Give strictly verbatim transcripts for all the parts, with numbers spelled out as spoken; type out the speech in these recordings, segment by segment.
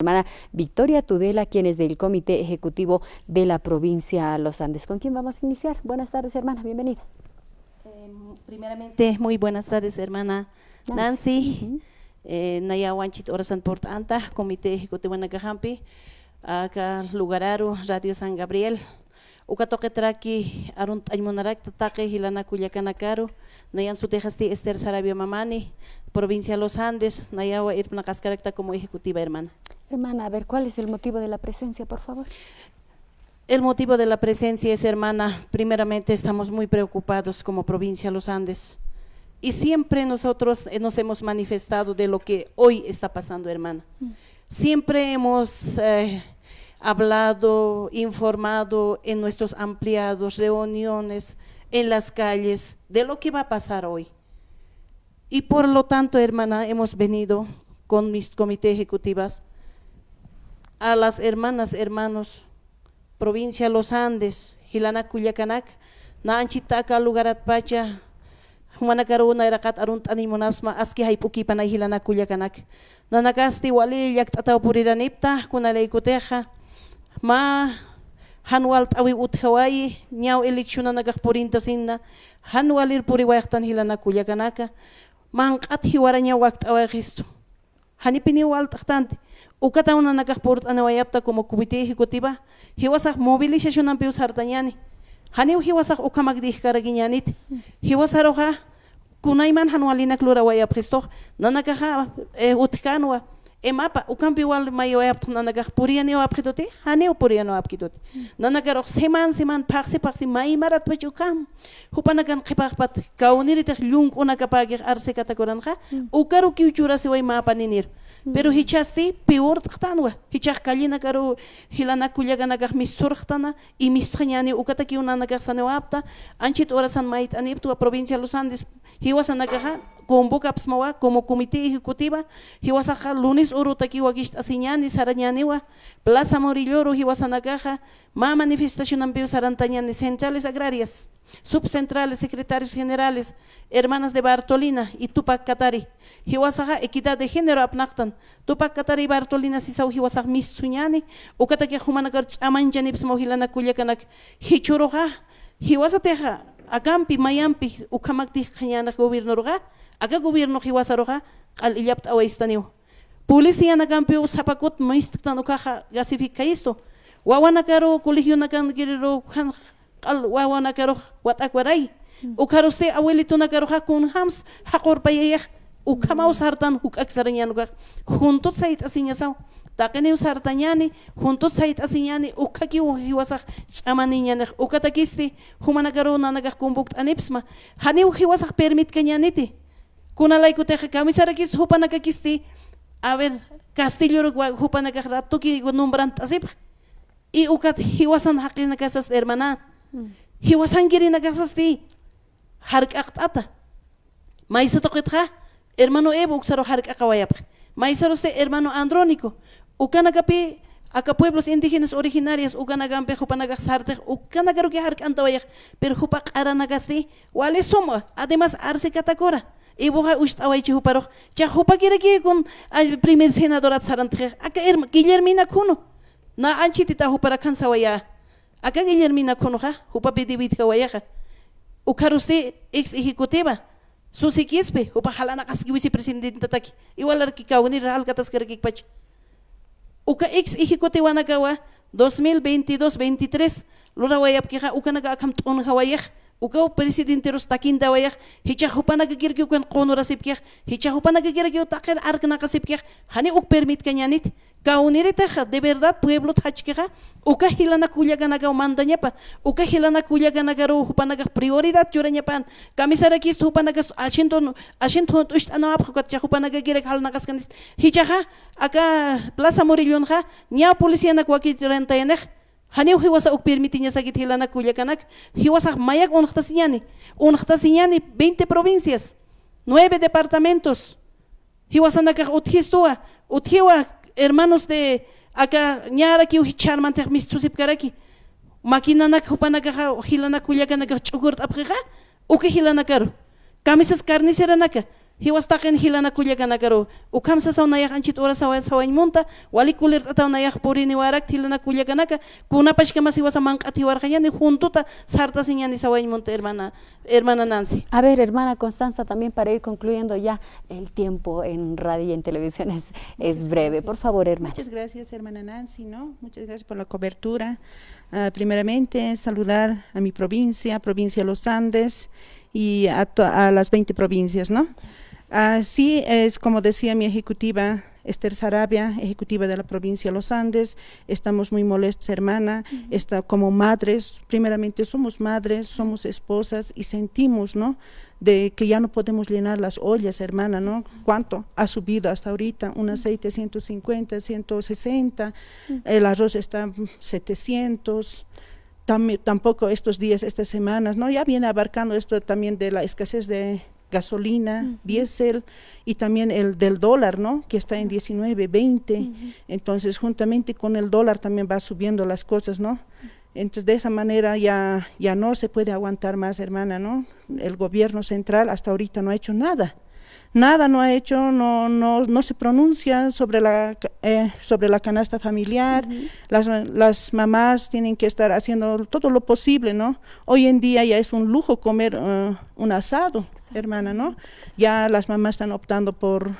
hermana Victoria Tudela, quien es del Comité Ejecutivo de la provincia Los Andes, con quien vamos a iniciar. Buenas tardes, hermana, bienvenida. Eh, primeramente, muy buenas tardes, hermana Nancy. Nancy. Ujú. Eh, nayaw anchhit urasan purt'anta, Comité Ejecutivo nakaxampi, aka lugararu, Radio San Gabriel. Uka tuqitrak arunt'añ munarakta taqi jilanak kullakanakaru, nayan sutixasti Esther Sarabia Mamani, provincia Los Andes, nayaw irpnaqaskarakta como ejecutiva, hermana. Hermana, a ver, ¿cuál es el motivo de la presencia, por favor? El motivo de la presencia es, hermana, primeramente estamos muy preocupados como provincia Los Andes. Y siempre nosotros, eh, nos hemos manifestado de lo que hoy está pasando, hermana. Mm. Siempre hemos, eh, hablado, informado en nuestros ampliados, reuniones, en las calles, de lo que va a pasar hoy. Y por lo tanto, hermana, hemos venido con mis comité ejecutivas a las hermanas, hermanos, provincia Los Andes, jilanak kullakanak, na anchhita aka lugaratpacha, jumanakaru nayraqat arunt'aniñ munapxsma, aski jayp'ukïpanay jilanak kullakanak. Nanakasti wali llakt'ataw puriranipta, kunalaykutixa, mä jan walt'äwiw utjawayi, ñaw eleccionanakax purintasinna, jan walir puriwayxtan jilanak kullakanaka, manq'at jiwarañaw wakt'awayxistu. Janipiniw walt'xtanti. Ukataw nanakax purt'aniwayapta como comité ejecutiva, jiwasax movilizacionampiw sartañäni. Janiw jiwasax ukhamak dijkarakiñäniti. Jiwasaruxa kunayman jan walinak lurawayapxistux, nanakaxa, eh, utjkänwa, imapa, ukampiw wal maywayapxtx nanakax puriyaniwapxituti, janiw puriyaniwapkituti. Nanakarux semana semana, phaxsi phaxsi, maymaratpach ukham. Jupanakan qhipaxpat, kawniritix llunk'unakapäkix arsi katakuranxa, ukarukiw churasiway mäpaniniru. Pero jichhasti peort'xtanwa, jichhax callenakaru jilanak kullakanakax missurxtana, y mistxañäniw ukatakiw nanakax saniwapta, anchhit urasan mayt'aniptwa provincia Los Andes, jiwasanakaxa convocapxsmawa como comité ejecutiva, jiwasaxa lunes urutakiw wakicht'asiñäni, sarañäniwa, Plaza Murilloru jiwasanakaxa, mä manifestacionampiw sarantañäni, centrales agrarias, subcentrales, secretarios generales, hermanas de Bartolina y Tupac Katari. Jiwasaxa equidad de género apnaqtan. Tupac Katari Bartolina sisaw jiwasax mistsuñäni, ukatakix jumanakar ch'amañchanipxsmaw jilanak kullakanak. Jichhüruxa, jiwasatixa, akampi, mayampi, ukhamak dijkxañänix gobiernoruxa, aka gobierno jiwasaruxa, q'al illapt'awaystaniw. Policianakampiw sapa kut mistktan ukaxa gasifikjayistu. Wawanakaru, colegionakankiriru, jan q'al wawanakarux wat'akwaray. Ukharusti abuelitonakaruxa kunjams jaqurpayayix, ukhamaw sartan juk'ak sarañän ukax. Juntut sayt'asiñasaw. Taqiniw sartañäni, juntut sayt'asiñäni, ukhakiw jiwasax ch'amaniñänix. Ukatakisti, jumanakaru nanakax convoct'anipxsma. Janiw jiwasax permitkañäniti. Kunalaykutixa kamisarakist jupanakakisti, a ver, Castilloru wa-, jupanakax ratuki nombrant'asipx. Y ukat jiwasan jaqinakasasti, hermana. Jiwasankirinakasasti jark'aqt'ata. Maysa tuqitxa, hermano Evo, uksaru jark'aqawayapx. Maysarusti, hermano Andrónico. Ukanakapi, aka pueblos indígenas originarias, ukanakampi jupanakax sartix, ukanakaruki jark'antawayax. Pero jupa q'aranakasti, wali suma, además, arsi katakura. Evoxa ucht'awaychi juparux. Cha jupakiraki kun, ay, primer senadorat sarantixix. Aka herma-, Guillermina Kuno. Na anchhitita juparak jan sawaya. Aka Guillermina Kunoxa, jupapi debidjawayaxa. Ukharusti ex ejecutiva. Susi Quispe, jupa jalanaqaski vicepresidentataki. Igualarki kawnir jalkataskarakikpach. Uka ex ejecutivanakawa, dos mil veintidós veintitrés, lurawayapkixa, ukanaka akham t'unjawayix, ukaw presidenterus takintawayax, jichhax jupanakakirki ukan qunurasipkix, jichhax jupanakakirakiw taqir arknaqasipkix, jani uk permitkañänit, kawniritixa, de verdad, pueblot jachkixa, uka jilanak kullakanakaw mandañapa, uka jilanak kullakanakaruw jupanakax prioridad churañapan, kamisarakist jupanakas asiento, asiento junt'ucht'anawapx, ukat jichhax jupanakakirak jalnaqaskanist, jichhaxa, aka Plaza Murillonxa, ña policianak wakirantayanix, janiw jiwasa uk permitiñasakit jilanak kullakanak, jiwasax mayak unxtasiñäni, unxtasiñäni veinte provincias, nueve departamentos, jiwasanakax utjistuwa, utjiwa hermanos de aka ñarakiw jichharmantix mistsusipkaraki, maquinanak jupanakaxa jilanak kullakanakax ch'ukurt'apxixa, uka jilanakaru, kamisas carniceranaka, Jiwas taqin jilanak kullakanakaru, ukham sasaw nayax anchhit ura sawa-, sawañ munta, wali kulirt'ataw nayax puriniwarak jilanak kullakanaka, kunapachkamas jiwasa manq'at jiwarqañani, juntuta sartasiñani sawañ munta, hermana, hermana Nancy. A ver, hermana Constanza, también para ir concluyendo ya, el tiempo en radio y en televisión es, es breve. Por favor, hermana. Muchas gracias, hermana Nancy, ¿no? Muchas gracias por la cobertura. Ah, primeramente, saludar a mi provincia, provincia de Los Andes, y a to-, a las veinte provincias, ¿no? Ah, sí, es como decía mi ejecutiva, Esther Sarabia, ejecutiva de la provincia de Los Andes, estamos muy molestos, hermana. Ujú. Está como madres, primeramente somos madres, somos esposas y sentimos, ¿no? De que ya no podemos llenar las ollas, hermana, ¿no? Exacto. ¿Cuánto ha subido hasta ahorita? Un aceite ciento cincuenta, ciento sesenta, el arroz está, mm, setecientos. Tam-, tampoco estos días, estas semanas, ¿no? Ya viene abarcando esto también de la escasez de gasolina, ujú, diésel, y también el del dólar, ¿no? Que está en, ujú, diecinueve, veinte. Ujú. Entonces, juntamente con el dólar también va subiendo las cosas, ¿no? Entonces, de esa manera ya, ya no se puede aguantar más, hermana, ¿no? El gobierno central hasta ahorita no ha hecho nada. Nada no ha hecho, no, no, no se pronuncia sobre la ca-, eh, sobre la canasta familiar. Ujú. Las, las mamás tienen que estar haciendo todo lo posible, ¿no? Hoy en día ya es un lujo comer, eh, un asado, exacto, hermana, ¿no? Ya las mamás están optando por,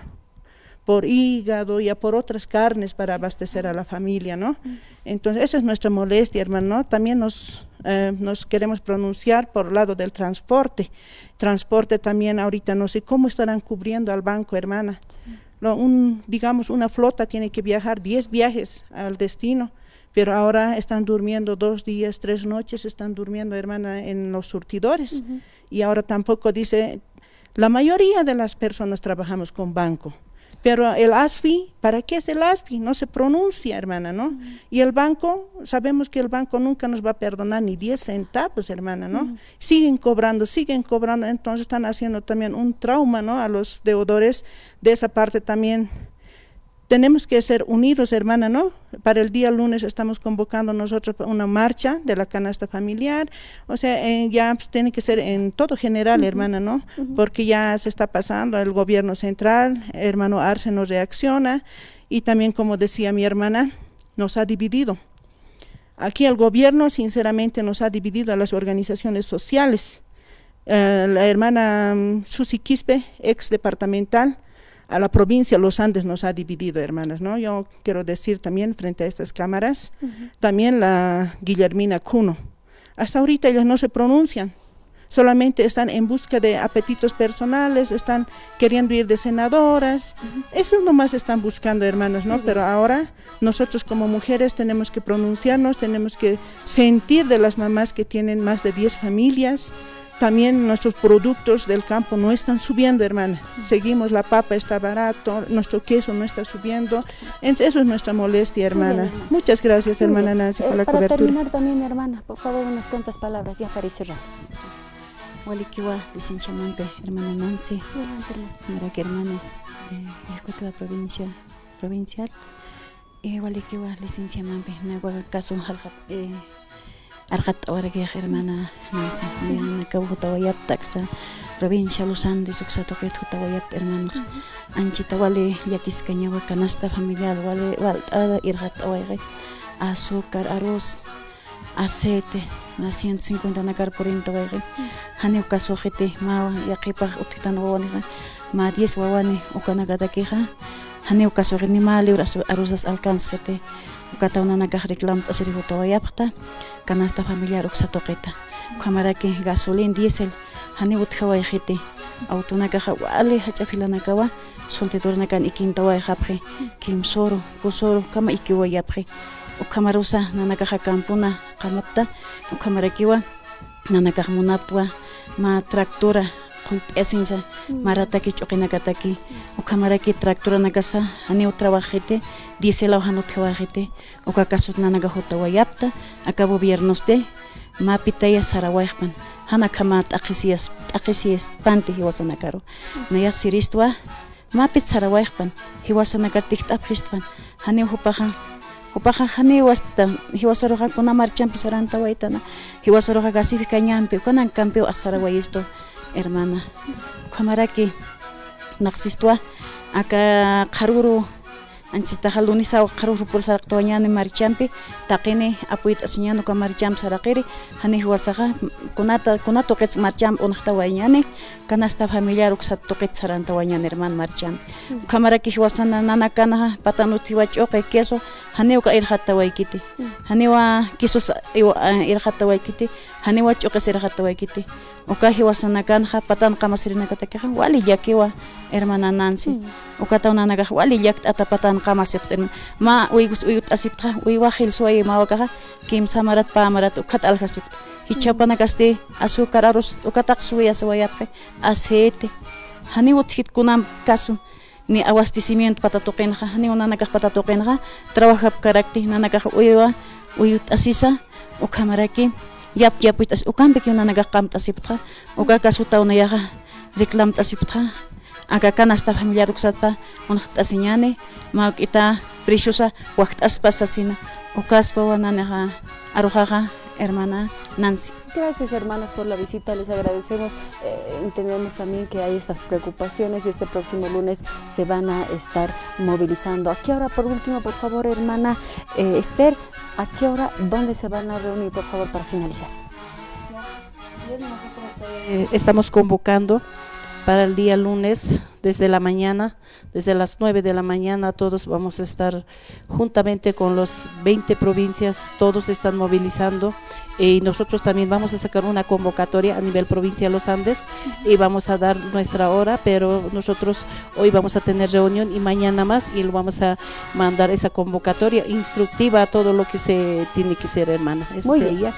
por hígado, ya por otras carnes para abastecer a la familia, ¿no? Ujú. Entonces, esa es nuestra molestia, hermano, ¿no? También nos, eh, nos queremos pronunciar por lado del transporte. Transporte también ahorita no sé cómo estarán cubriendo al banco, hermana. Sí. Lo, un, digamos, una flota tiene que viajar diez viajes al destino, pero ahora están durmiendo dos días, tres noches, están durmiendo, hermana, en los surtidores. Ujú. Y ahora tampoco dice, la mayoría de las personas trabajamos con banco, pero el ASFI, ¿para qué es el ASFI? No se pronuncia, hermana, ¿no? Ujú. Y el banco, sabemos que el banco nunca nos va a perdonar ni diez centavos, hermana, ¿no? Ujú. Siguen cobrando, siguen cobrando, entonces están haciendo también un trauma, ¿no? A los deudores. De esa parte también tenemos que ser unidos, hermana, ¿no? Para el día lunes estamos convocando nosotros pa-, una marcha de la canasta familiar, o sea, eh, ya, pues, tiene que ser en todo general, ujú, hermana, ¿no? Ujú. Porque ya se está pasando, el gobierno central, hermano Arce no reacciona, y también, como decía mi hermana, nos ha dividido. Aquí el gobierno, sinceramente, nos ha dividido a las organizaciones sociales. Eh, la hermana, mm, Susy Quispe, ex departamental, a la provincia Los Andes nos ha dividido, hermanas, ¿no? Yo quiero decir también frente a estas cámaras, ujú, también la Guillermina Cuno. Hasta ahorita ellas no se pronuncian. Solamente están en busca de apetitos personales, están queriendo ir de senadoras. Ujú. Eso nomás están buscando, hermanos, ¿no? Ujú. Pero ahora nosotros como mujeres tenemos que pronunciarnos, tenemos que sentir de las mamás que tienen más de diez familias. También nuestros productos del campo no están subiendo, hermana. Ujú. Seguimos, la papa está barato, nuestro queso no está subiendo. Entonces, eso es nuestra molestia, hermana. Muy bien, hermana. Muchas gracias, muy bien, hermana Nancy, eh, por la cobertura. Para terminar también, hermana, por favor, unas cuantas palabras ya para ir cerrando. Walikiwa, licenciamampi, hermana Nancy. Adelante, hermana. Maraki hermanas de Ejecutiva Provincia, Provincial. Eh, walikiwa, licenciamampi, nawa caso jalja, eh, arqat awargix, hermana Nancy. Ujú. Nayanakaw jutawayapta aksa provincia Los Andes uksa tuqit jutawayapta, hermanos. Ujú. Anchita wali llakiskañawa, canasta familiar wali walt'ada irqat awayxi. Azúcar, arroz, aceite, mä ciento cincuenta nakar purinta wayqi. Janiw kasuxiti, mä yaqhipax utjitan wawanixa, mä diez wawani ukanakatakixa, janiw kasuxiti, ni mä libra asu-, arrozas alcanzxiti. Ukataw nanakax reclamt'asiri jutawayapxta, canasta familiar uksa tuqita. Ukhamaraki gasolina, diésel, janiw utjawayxiti. Autonakaxa wali jach'a filanakawa, surtidoranakan ikintawayxapxi, kimsuru, kusuru, ukhama ikiwayapxi. Ukhamarusa nanakaxa campona qamapta, ukhamarakiwa nanakax munaptwa mä tractora qullt'asiñsa, maratakis ch'uqinakataki, ukhamaraki tractoranakasa janiw trabajxiti, diéselaw jan utjawayxiti, uka kasut nanakax jutawayapta, aka gobiernosti, mä pitaya sarawayxpan, jan akhama t'aqhisiyas, t'aqhisiyaspanti jiwasanakaru. Nayax siristwa, mä pit sarawayxpan, jiwasanakar tikt'apxistpan, janiw jupaxa, jupaxa janiw asta, jiwasaruxa kuna marchampi sarantawaytana, jiwasaruxa gasifikañampi, ukanankampiw ax sarawayistu, hermana. Ukhamaraki, Naqsistwa, aka qharüru, anchitaxa lunisaw qharüru pur saraqtawañäni marchampi, taqini apuyt'asiñäni uka marchampi saraqiri, janiw jiwasaxa, kunata, kuna tuqits marchampi uñjtawayañäni, canasta familiar uksat tuqit sarantawayañäni hermana marchampi. Ukhamaraki jiwasana nanakanxa patan utjiwa ch'uqi, queso, janiw uka irxattawaykiti. Janiwa quesos iwa, a, irxattawaykiti, janiwa ch'uqis irxattawaykiti. Uka jiwasanakanxa patan qamasirinakatakixa wali llakiwa, hermana Nancy. Ukataw nanakax wali llakt'ata patan qamasipxta, hermana. Mä uygus uyut'asipxta, uywa jilsuwayi mä wakaxa, kimsa marat, pä marat, ukat aljasipxta. Jichhapanakasti azúcar, arroz, ukataq suwiyasiwayapxi, aceite. Janiw utjkit kunam caso, ni abastecimiento pata tuqinxa, janiw nanakax pata tuqinxa, trabajapkarakti, nanakax uywa uyut'asisa, ukhamaraki, yap, yapuyt'as, ukampikiw nanakax qamt'asipxta, uka casutaw nayaxa reclamt'asipxta, aka canasta familiar uksata uñjt'asiñäni, mä juk'ita preciosa wakt'aspa sasina, ukaspawa nanaxa aruxaxa, hermana Nancy. Gracias, hermanas, por la visita. Les agradecemos. Eh, entendemos también que hay estas preocupaciones y este próximo lunes se van a estar movilizando. ¿A qué hora, por último, por favor, hermana, eh, Esther, a qué hora, dónde se van a reunir, por favor, para finalizar? Bien, nosotros, eh, estamos convocando para el día lunes, desde la mañana, desde las nueve de la mañana, todos vamos a estar juntamente con los veinte provincias, todos están movilizando, eh, y nosotros también vamos a sacar una convocatoria a nivel provincia de los Andes y vamos a dar nuestra hora, pero nosotros hoy vamos a tener reunión y mañana más y lo vamos a mandar esa convocatoria instructiva a todo lo que se tiene que hacer, hermana. Eso sería. Muy bien.